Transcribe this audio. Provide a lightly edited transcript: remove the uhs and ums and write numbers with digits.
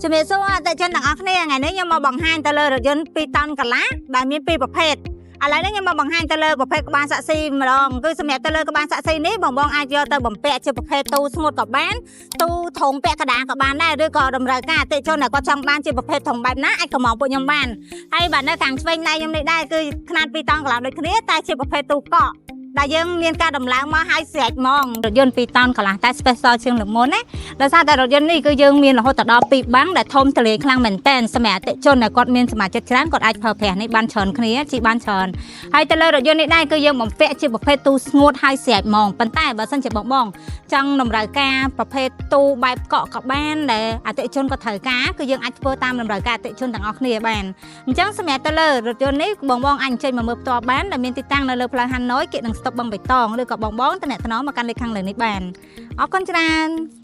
ជំរាបសួរអតិថិជនទាំងអស់គ្នា។ថ្ងៃនេះខ្ញុំមកបង្ហាញទៅលើរថយន្ត2តោនកន្លះដែលមានពីរប្រភេទឥឡូវនេះខ្ញុំមកបង្ហាញទៅលើប្រភេទក្បាលសាក់ស៊ីម្ដងគឺសម្រាប់ទៅលើក្បាលសាក់ស៊ីនេះបងបងអាចយកទៅបំពាក់ជាប្រភេទទូស្ងួតក៏បានទូធុងពាក់កណ្ដាលក៏បានដែរឬក៏តម្រូវការអតិថិជនដែលគាត់ចង់បានជាប្រភេទធុងបែបណាអាចកម្មង់ពួកខ្ញុំបានហើយបាទនៅខាងឆ្វេងដៃខ្ញុំនេះដែរគឺខ្នាត2តោនកន្លះដូចគ្នាតែជាប្រភេទទូកក់ដែលយើងមានការដំឡើងមកឲ្យស្រេចហ្មងរថយន្ត2តោនកន្លះតែ special ជាងលើកមុនណា ដោយសារតែរថយន្តនេះគឺយើងមានរហូតដល់2បាំងដែលធំទលាយខ្លាំងមែនទែនសម្រាប់អតិថិជនដែលគាត់មានសមាជិកច្រើនគាត់អាចប្រើប្រាស់នេះបានច្រើនគ្នាជិះបានច្រើនហើយទៅលើរថយន្តនេះដែរគឺយើងបំពាក់ជាប្រភេទទូស្ងួតហើយស្រេចហ្មងប៉ុន្តែបើសិនជាបងបងចង់តម្រូវការប្រភេទទូបែបកក់ក៏បានដែលអតិថិជនគាត់ត្រូវការគឺយើងអាចធ្វើតាមតម្រូវការអតិថិជនទាំងអស់គ្នាបានអញ្ចឹងសម្រាប់ទៅលើរថយន្តនេះបងបងអាចអញ្ជើញមកមើលផ្ទាល់បានដែលមានទីតាំងនៅលើផ្លូវហាណូយគៀកនឹងស្តុបបឹងបៃតងឬក៏បងបងតំណតំណមកកាន់លេខខាងលើនេះបានអរគុណច្រើន។